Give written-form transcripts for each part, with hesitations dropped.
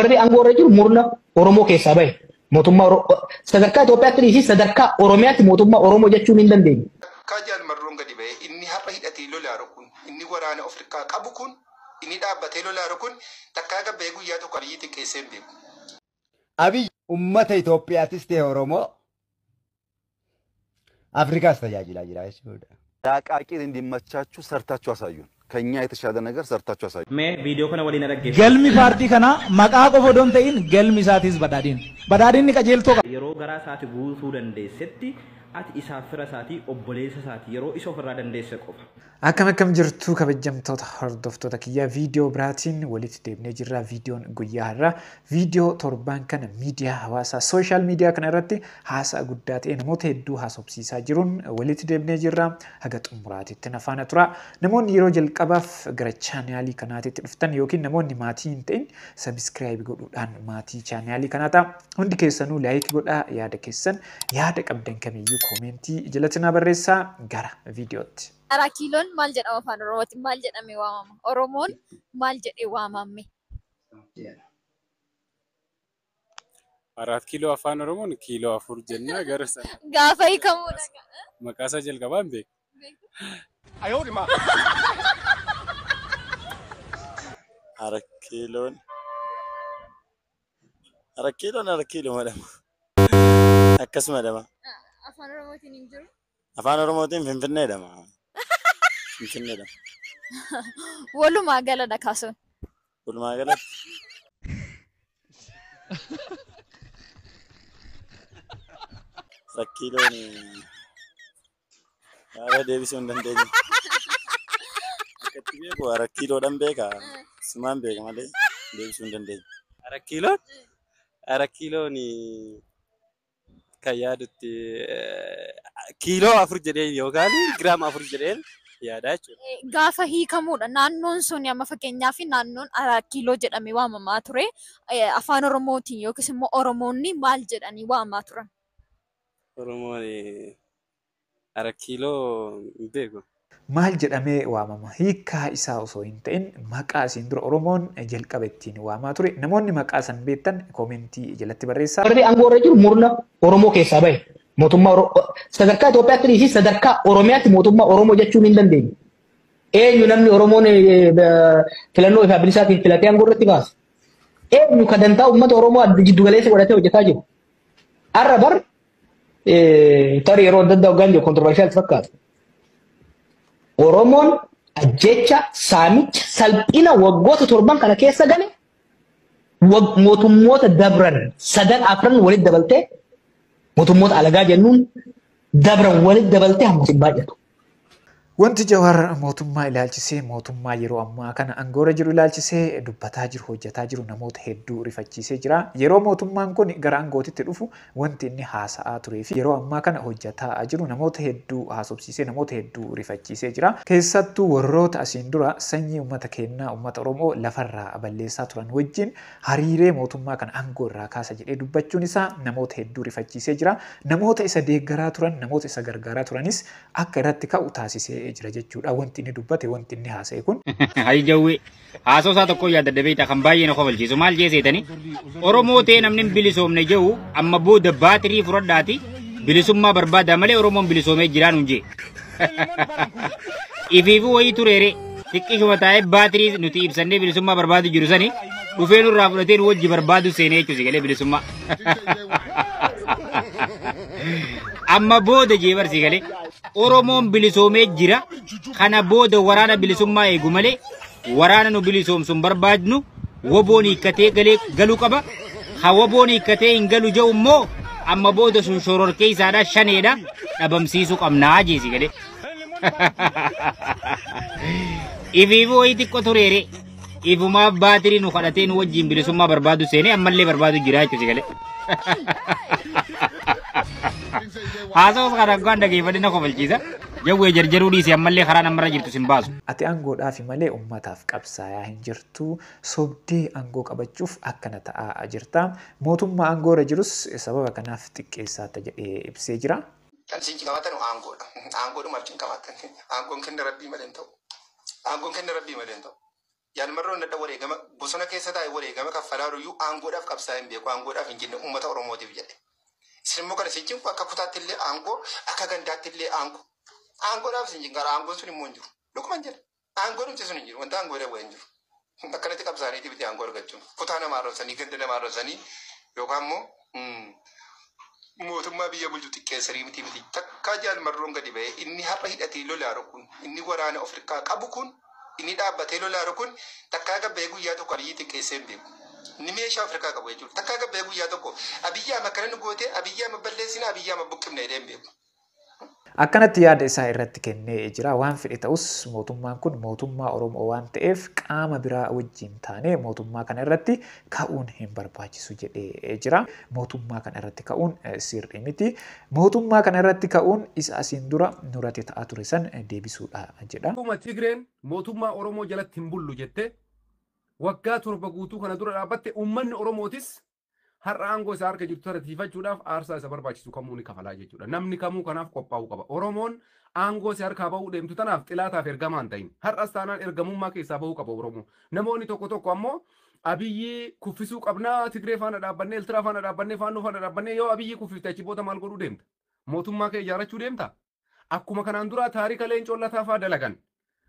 Warri aangoo irra jiru murna Oromoo keessaa bahe. Mootummaa sadarkaa Itoophiyaatti dhiisii sadarkaa Oromiyaatti mootummaa Oromoo jechuun hin dandeenye. Akka Jaal Marroon gadi ba'ee inni har'a hidhatee lolaaru kun, inni waraana Afrikaa qabu kun, inni dhaabbatee lolaaru kun takkaa gad ba'ee guyyaa tokko Abiyyi xiqqeessee hin beeku. Abiy ummata Itoophiyaatis ta'e Oromoo Afrikaas tajaajilaa jira jechuudha. ለአቃቂር እንዲመቻችሁ ሰርታችሁ አሳዩን። ከኛ የተሻለ ነገር ሰርታችሁ አሳዩን። Mee viidiyoo kana waliin dhaggeeffadhaa. Galmi paartii kanaa maqaa qofa odoo hin ta'in galmi isaatis badhaadhina. Badhaadhinni qajeeltoo qaba. Yeroo garaa isaati guutuu dandeessetti ati isaaf fira isaatii obboleessa isaati yeroo isa ofirraa dandeesse qofa. Akkam akkam jirtu kabajamtoota hordoftoota kiyyaa, viidiyoo biraatiin walitti deebinee jirra. Viidiyoon guyyaa har'aa viidiyoo torban kana miidiyaa hawaasaa sooshaal miidiyaa kana irratti haasa'a guddaa ta'e namoota hedduu haasofsiisaa jiruun walitti deebinee jirra. Haga xumuraatitti na faana tura. Namoonni yeroo jalqabaaf gara chaanaalii kanaatitti dhuftan yookiin namoonni maatii hin ta'in sabiskiraayib godhuudhaan maatii chaanaalii kanaa ta'a. Hundi keessanuu laayik godhaa, yaada keessan yaada qabdan kamiyyuu koomentii jalatti na barreessaa. Gara viidiyootti. Araa kiiloon maal jedhama afaan Oromootiin? Maal jedhamee waamama? Oromoon maal jedhee waamame? Araat kiiloo afaan Oromoon kiiloo 4 jennaa gara sana. Gaafa hiikamuudha. Maqaa isaa jalqabaa hin beeku. Arat kiiloon Arat kiiloon Arat kiiloo madama. Akkasuma jedhama. Afaan Oromootiin hin jiru. Afaan Oromootiin Finfinnee jedhama. Finfinnee jedhama. Walumaa galadha kaasuun. Walumaa galatti. Arat kiiloon yaada deebisuu hin dandeenye. Akkatti beeku Arat kiiloodhaan beeka. Sumaan beeka malee deebisuu hin dandeenye. Arat kiiloon Arat kiiloon kan yaadutti kiiloo 4 jedheen yookaan giraama 4 jedheen yaada jechuudha. Gaafa hiikamuudha. Naannoon sun amma fakkeenyaaf naannoon Araa kiiloo jedhamee waamamaa ture. Afaan Oromootiin yookiis immoo Oromoonni maal jedhanii waamaa turan? Oromoon Arat kiiloo hin beeku. Maal jedhamee waamama? Hiikkaa isaa osoo hin ta'in maqaa isiin dura Oromoon jalqaba ittiin waamaa ture. Namoonni maqaa san beektan koomentii jalatti barreessaa. Warri aangoo irra jiru murna Oromoo keessaa bahe. Mootummaa sadarkaa Itoophiyaatti dhiisii sadarkaa Oromiyaatti mootummaa Oromoo jechuun hin dandeenye. Eenyu namni Oromoon filannoo ifaa bilisaatiin filatee aangoo irratti baase? Eenyu kan dantaa uummata Oromoo jiddu galeessa godhatee hojjetaa jiru? Har'a bar tarii yeroo adda addaa hoggaan jiru kontiroovarshaal fakkaata. Oromoon ajjecha saamicha salphina waggoota 7 kana keessa gale mootummoota dabran sadan afran walitti dabaltee mootummoota alagaa jennuun dabran walitti dabaltee hamma hin baay'atu. Wanti Jawaar mootummaa ilaalchisee mootummaa yeroo ammaa kana aangoorra jiru ilaalchisee dubbataa jiru hojjetaa jiru namoota hedduu rifachiisee jira. Yeroo mootummaan kun gara aangootitti dhufu wanti inni haasa'aa turee fi yeroo ammaa kana hojjetaa jiru namoota hedduu haasofsiisee namoota hedduu rifachiisee jira. Keessattuu warroota asiin dura sanyii uummata keenyaa uummata Oromoo lafarraa balleessaa turan wajjin hariiree mootummaa kana aangoo irraa kaasa jedhee dubbachuun isaa namoota hedduu rifachiisee jira. Namoota isa deeggaraa turan namoota isa gargaaraa turanis akka irratti ka'u taasisee jira jechuudha. Wanti inni dubbate wanti inni haasa'e kun. Hayi jawwee haasoo isaa tokko yaadadda beektaa kan baay'ee na kofalchiisu maal jee seetanii Oromoo ta'ee namni hin bilisoomne jedhu amma booda baatirii fudhadhaati bilisummaa barbaada malee Oromoon bilisoomee jiraan hin jee. Ifiifuu wayii tureere xiqqishuma taa'ee baatirii nuti ibsannee bilisummaa barbaadu jiru sani dhufee nurraa fudhatee nu wajji barbaadu seenee jechuusi galee bilisummaa. Amma booda jee barsi galee Oromoon bilisoomee jira kana booda waraana bilisummaa eegu malee waraana nu bilisoomsuun barbaadnu woboon hiikkatee galee galuu qaba. Ha woboon hiikkatee hin galu jedhu immoo amma booda sun shororkee isaadha shaneedha dhabamsiisuu qabnaa jeesi galee. Ifiifuu wayii xiqqoo tureere ifumaaf baatirii nu kadhatee nu wajjin bilisummaa barbaadu seenee ammallee barbaadu jira jechuusi galee. Haasawus kana akkaan dhageeffadhe na kofalchiisa. Jawwee jarjaruu dhiisi ammallee karaa namarra jirtu sin baasu. Ati aangoodhaaf malee uummataaf qabsaayaa hin jirtu. Sobdee aangoo qabachuuf akkana ta'aa jirta. Mootummaa aangoorra jirus sababa kanaaf xiqqeessaata jedhee ibsee jira. Kan isin qabaatan aangoodha. Aangoodhumaaf isin qabaatan. Aangoon kenna rabbii malee hin ta'u. Aangoon kenna rabbii malee hin ta'u. Jaal Marroon nadha wareegama bosona keessa taa'e wareegama kaffalaa jiru aangoodhaaf qabsaa'ee hin beeku, aangoodhaaf hin jenne, uummata Oromootiif jedhe. Isin immoo kana isin cinqu, akka kutaatti illee aangoo, akka gandaatti illee aangoo. Aangoodhaaf isin cinqara, aangoon sun immoo hin jiru. Dhuguma hin jedhe. Aangoon dhumti sun hin jiru. Wanta aangoo dha hin jiru. Akkanatti qabsaa'anii miti aangoo argachuun. Kutaa namaa arrabsanii, ganda namaa arrabsanii yookaan immoo mootummaa biyya bulchu xiqqeessanii miti. Takkaa Jaal Marroon gadi ba'ee inni har'a hidhatee lolaaru kun, inni waraana Afrikaa qabu kun, inni dhaabbatee lolaaru kun takkaa gabba'ee guyyaa tokko Abiyyi xiqqeessee hin beeku. Inni meeshaa Afrikaa qabu jechuudha. Takkaa gabba'ee guyyaa tokko Abiyyi amma akkana nu gootee, Abiyyi amma balleessina, Abiyyi amma buqqifna jedhee hin beeku. Akkanatti yaada isaa irratti kennee jira. Waan fedhe ta'us mootummaan kun mootummaa Oromoo waan ta'eef qaama biraa wajjin taanee mootummaa kana irratti ka'uun hin barbaachisu jedhee jira. Mootummaa kana irratti ka'uun sirrii miti. Mootummaa kana irratti ka'uun isa asiin dura nurratti ta'aa ture san deebisuudha jedha. Akkuma Tigreen mootummaa Oromoo jalatti hin bullu jette waggaa 7 guutuu kana dura dhaabbatte, uummanni Oromootis har'a aangoo isaa harka jirtu tana tiifachuudhaaf aarsaa isa barbaachisu kamuu ni kafalaa jechuudha. Namni kamuu kanaaf qophaa'uu qaba. Oromoon aangoo isa harkaa bahuu deemtu tanaaf xilaataaf ergamaa hin ta'in. Har'as taanaan ergamummaa keessaa bahuu qaba Oromoo. Namoonni tokko tokko ammoo Abiyyi kuffisuu qabnaa, Tigree faana dhaabbannee, Eltiraa faana dhaabbannee, Faannoo faana dhaabbannee, yoo Abiyyi kuffifte achi booda maal godhuu deemta? Mootummaa kee ijaarrachuu deemta? Akkuma kanaan duraa taarika Leencoo Lataa fa'aa dalagan.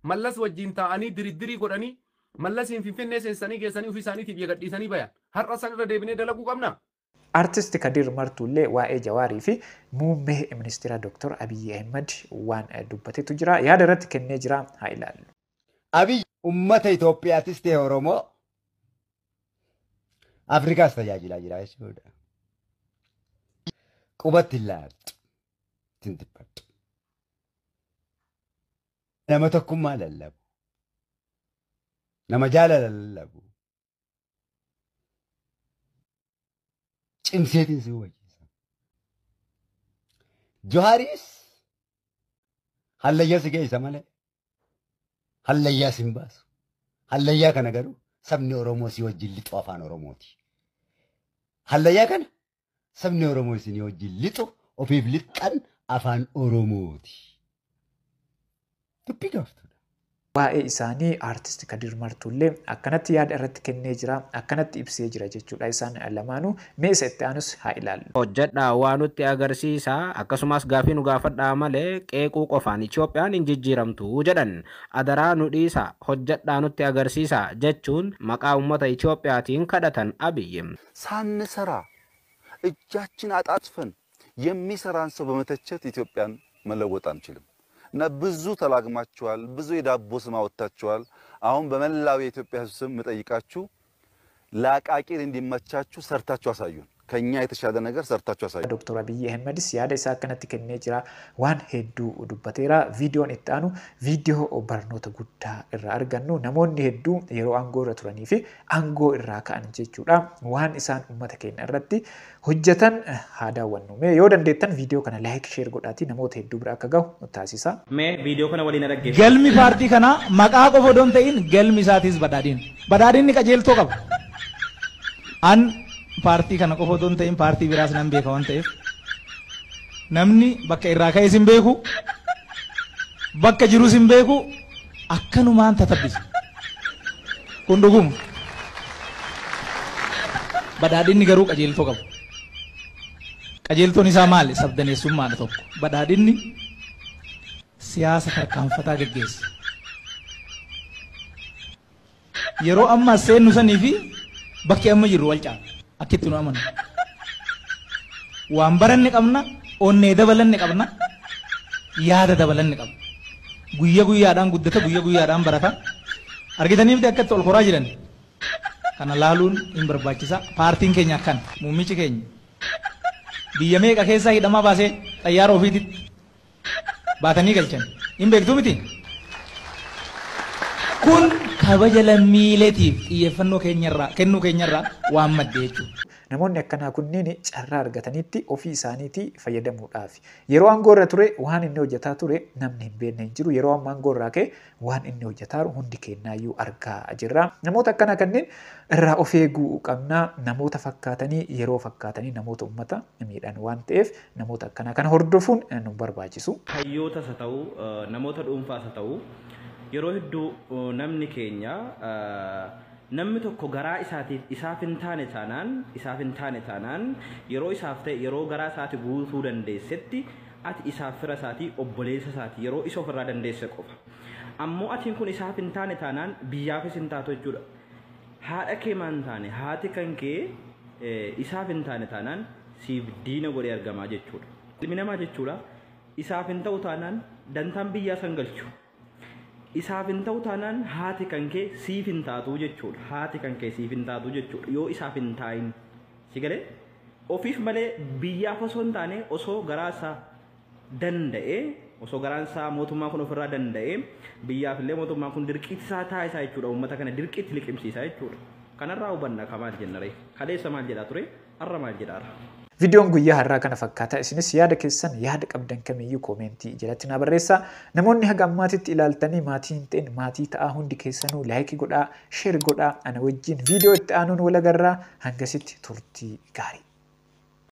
Mallas wajjin taa'anii diriddirii godhanii Mallasiin Finfinnee seensanii geessanii ofii isaaniitiif biyya gadhiisanii bayan. Har'a san irra deebinee dalaguu qabna. Artist Kadir Martuullee waa'ee Jawaarii fi muummee ministeera Dr. Abiyyi Ahimad waan dubbatetu jira. Yaada irratti kennee jira. Haa ilaallu. Abiy ummata Itoophiyaatis ta'e Oromoo Afrikaas tajaajilaa jira jechuudha. Qubatti hin laattu. Ittiin dhiphadhu. Nama tokkummaa lallabu. Nama jaalala lallabu. Cimseetiin si hubachiisa. Johaaris hallayyaa si geessa malee hallayyaa si hin baasu. Hallayyaa kana garuu sabni Oromoo si wajjin lixu afaan Oromooti. Hallayyaa kana sabni Oromoo isin wajjin lixu ofiif lixxan afaan Oromooti. Dubbii gaaftuudha. Waa'ee isaanii Artist Kadir Martuullee akkanatti yaada irratti kennee jira. Akkanatti ibsee jira jechuudha isaan lamaanuu. Mee isa itti aanus haa ilaallu. Hojjedhaa waa nutti agarsiisa, akkasumas gaafii nu gaafadhaa malee qeequu qofaan Itoophiyaan hin jijjiiramtu jedhan. Adaraa nu dhiisa, hojjedhaa nutti agarsiisa jechuun maqaa uummata Itoophiyaatiin kadhatan Abiyyi. ሳንሰራ እጃችን አጣጥፈን የሚሰራን ሰው በመተቸት ኢትዮጵያን መለወጥ አንችልም። እና ብዙ ተላግማችኋል፣ ብዙ የዳቦ ስም አወጥታችኋል። አሁን በመላው የኢትዮጵያ ሕዝብ ስም የምጠይቃችሁ ለአቃቂር እንዲመቻችሁ ሰርታችሁ አሳዩን። ከኛ የተሻለ ነገር ሰርታችሁ አሳዩን። Dr. Abiyyi Ahimadis yaada isaa akkanatti kennee jira. Waan hedduu dubbateera. Viidiyoon itti aanu viidiyoo barnoota guddaa irraa argannu, namoonni hedduu yeroo aangoo irra turanii fi aangoo irraa ka'an jechuudha. Waan isaan uummata keenya irratti hojjetan haa daawwannu. Mee yoo dandeettan viidiyoo kana like, share godhaatii namoota hedduu bira akka gahu taasisa. Mee viidiyoo kana waliin dhaggeeffanna. Galmi paartii kanaa maqaa qofa odoo hin ta'in galmi isaatis badhaadhina. Badhaadhinni qajeeltoo qaba. An paartii kana qofa odoo hin ta'in paartii biraas nan beeka waan ta'eef, namni bakka irraa ka'es hin beeku, bakka jirus hin beeku, akkanumaan tatabbisa. Kun dhuguma. Badhaadhinni garuu qajeeltoo qaba. Qajeeltoon isaa maali? Sabdaneessummaadha tokko. Badhaadhinni siyaasa tarkaanfataa geggeessa. Yeroo amma seennu sanii fi bakki amma jirru wal caala. Akkitti nu amanu. Waan baranne qabna, onnee dabalanne qabna, yaada dabalanne qabna. Guyya guyyaadhaan guddata, guyya guyyaadhaan barata. Argitanii miti akkatti ol koraa jiran. Kana laaluun hin barbaachisa. Paartiin keenya akkana, muummichi keenya. Biyya meeqa keessaa hidhamaa baasee xayyaara ofiititti baatanii galchan. Hin beektuu miti? Kun kabaja lammiileetiif xiyyeeffannoo keenyarraa kennuu keenyarraa waan madde jechuudha. Namoonni akkanaa kunneen carraa argatanitti ofii isaaniitii fayyadamuudhaaf. Yeroo aangoo irra ture waan inni hojjetaa ture namni hin beekne hin jiru. Yeroo amma aangoo irraa ka'e waan inni hojjetaa jiru hundi keenyaayyuu argaa jirra. Namoota akkanaa kanneen irraa of eeguu qabna. Namoota fakkaatanii yeroo fakkaatanii namoota uummata miidhan waan ta'eef namoota akkanaa kana hordofuun nu barbaachisu. Hayyootas haa ta'u, namoota dhuunfaas haa ta'u, Yeroo hedduu namni keenya namni tokko garaa isaatiif isaaf hin taane taanaan, isaaf hin taane taanaan, yeroo isaaf ta'e, yeroo garaa isaati guutuu dandeessetti, ati isaaf fira isaatii, obboleessa isaati yeroo isa ofirraa dandeesse qofa. Ammoo atiin kun isaaf hin taane taanaan biyyaafis hin taatu jechuudha. Haadha kee maan taane, haati kan kee isaaf hin taane taanaan siif diina godhee argamaa jechuudha. Ilmi namaa jechuudha isaaf hin ta'u taanaan dantaan biyyaa san galchu. Isaaf hin ta'u taanaan haati kan kee siif hin taatu jechuudha. Haati kan kee siif hin taatu jechuudha. Yoo isaaf hin taa'in. Si galee? Ofiif malee biyyaaf osoo hin taane, osoo garaa isaa danda'ee, osoo garaan isaa mootummaa kun ofirraa danda'ee, biyyaaf illee mootummaan kun dirqiitti isaa taasisaa jechuudha. Uummata kana dirqiitti liqimsiisaa jechuudha. Kanarraa hubanna ka maal jenna ree? Kaleessa maal jedhaa ture? Har'a maal jedhaara? Viidiyoon guyyaa har'aa kana fakkaata. Isinis yaada keessan, yaada qabdan kamiyyuu koomentii jalatti naa barreessaa. Namoonni haga ammaatitti ilaaltanii maatii hin ta'in maatii ta'aa, hundi keessanuu laayikii godhaa, sheer godhaa. Ana wajjin viidiyoo itti aanuun wal agarraa, hangasitti turtii gaarii.